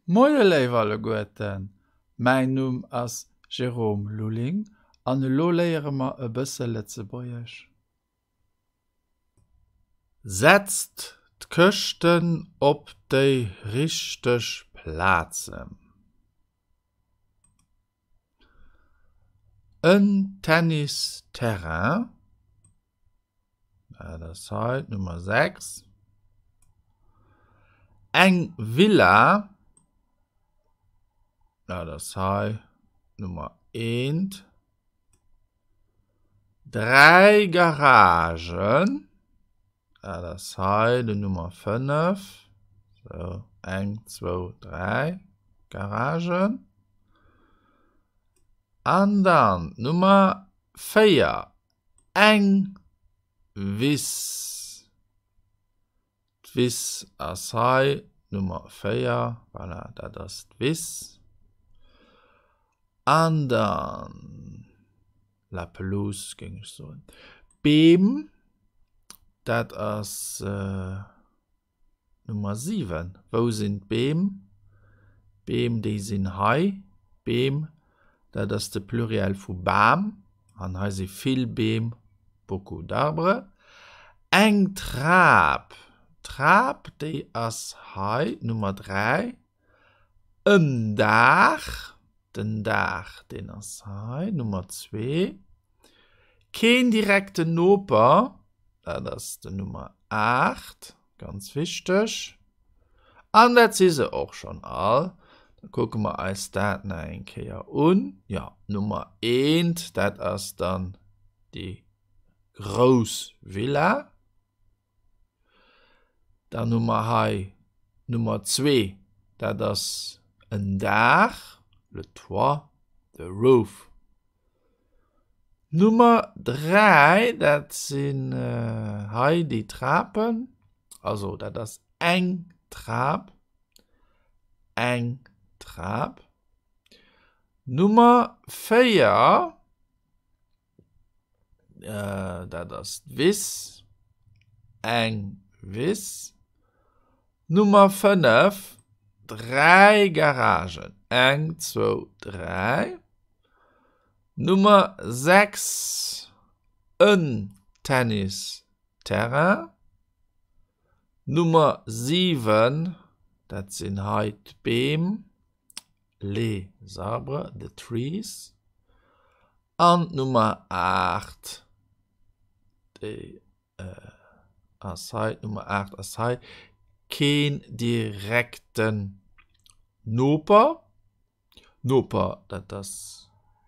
Moie léif alleguerten, mäin Numm ass Jérôme Lulling an elo léiere mer e bësse Lëtzebuergesch. Setzt d'Këschten op déi richteg Plazen. En Tennisterrain, dat ass hei d'Nummer 6. Eng Villa, dat ass hei d'Nummer 1. 3 Garagen, dat ass hei den Nummer 5, sou eng, zwou, 3 Garagen. An dann d'Nummer 4, eng Wiss. D'Wiss ass hei, Nummer 4, voilà, dat ass d'Wiss. An dann la pelouse, géing ech soen. D'Beem, dat ass Nummer 7. Wou sinn d'Beem? D'Beem, déi sinn hei. Beem, dat ass de Pluriel vu Bam. An hei si vill Beem, beaucoup d'arbres. Eng Trap, d'Trap, déi ass hei, Nummer 3. En Daach, den Daach, deen ass hei, Nummer 2. Keen direkten Noper, dat ass den Nummer 8, ganz wichteg. An dat si se och schonn all. Da kucke mer eis dat nach eng Kéier un. Jo, Nummer eent, dat ass dann déi grouss Villa. Dann hu mer hei Nummer zwee, dat ass en Daach, le toit, the roof. Nummer 3, dat sinn hei déi Trapen, also dat ass eng Trap, eng Trap. Nummer 4, dat ass d'Wiss, eng Wiss. Nummer 5, 3 Garagen, eng, zwou, 3. Nummer 6, en Tennisterrain. Nummer 7, dat sinn hei d'Beem, les arbres, the trees. An d'Nummer 8, déi ass hei, d'Nummer 8 ass hei, keen direkten Noper. Noper, dat ass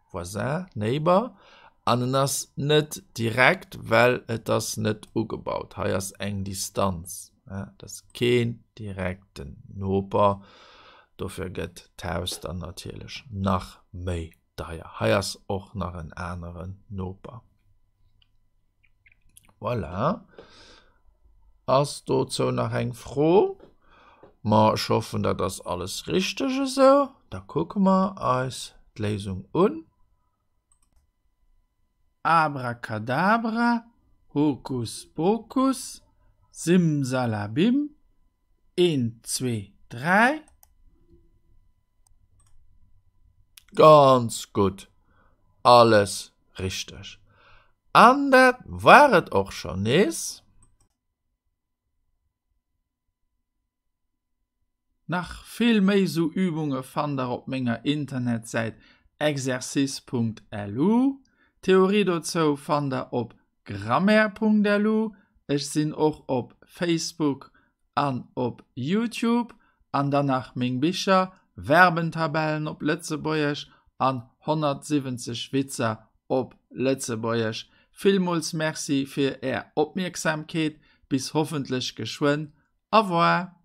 Voisin, Neighbor, an en ass net direkt, well et ass net ugebaut. Hei ass eng Distanz, et ass keen direkten Noper, dofir gëtt d'Haus dann natierlech nach méi deier. Hei ass och nach en aneren Noper. Voilà. Ass dozou nach eng Fro? Ma ech hoffen, dat ass alles richteg esou. Da kucke mer eis d'Léisung un. Abracadabra, Hokus Pokus, Simsalabim, een, zwee, dräi. Ganz gutt, alles richteg. An dat war et och schonn nees. Nach vill méi sou Übunge fannt der op menger Internetsäit exercice.lu. D'Theorie dozou fannt der op grammaire.lu. Ech sinn och op Facebook an op Youtube. An dann nach meng Bicher, Verbentabellen op Lëtzebuergesch an 170 Witzer op Lëtzebuergesch. Villmools Merci fir Är Opmierksamkeet. Bis hoffentlech geschwënn. Au revoir!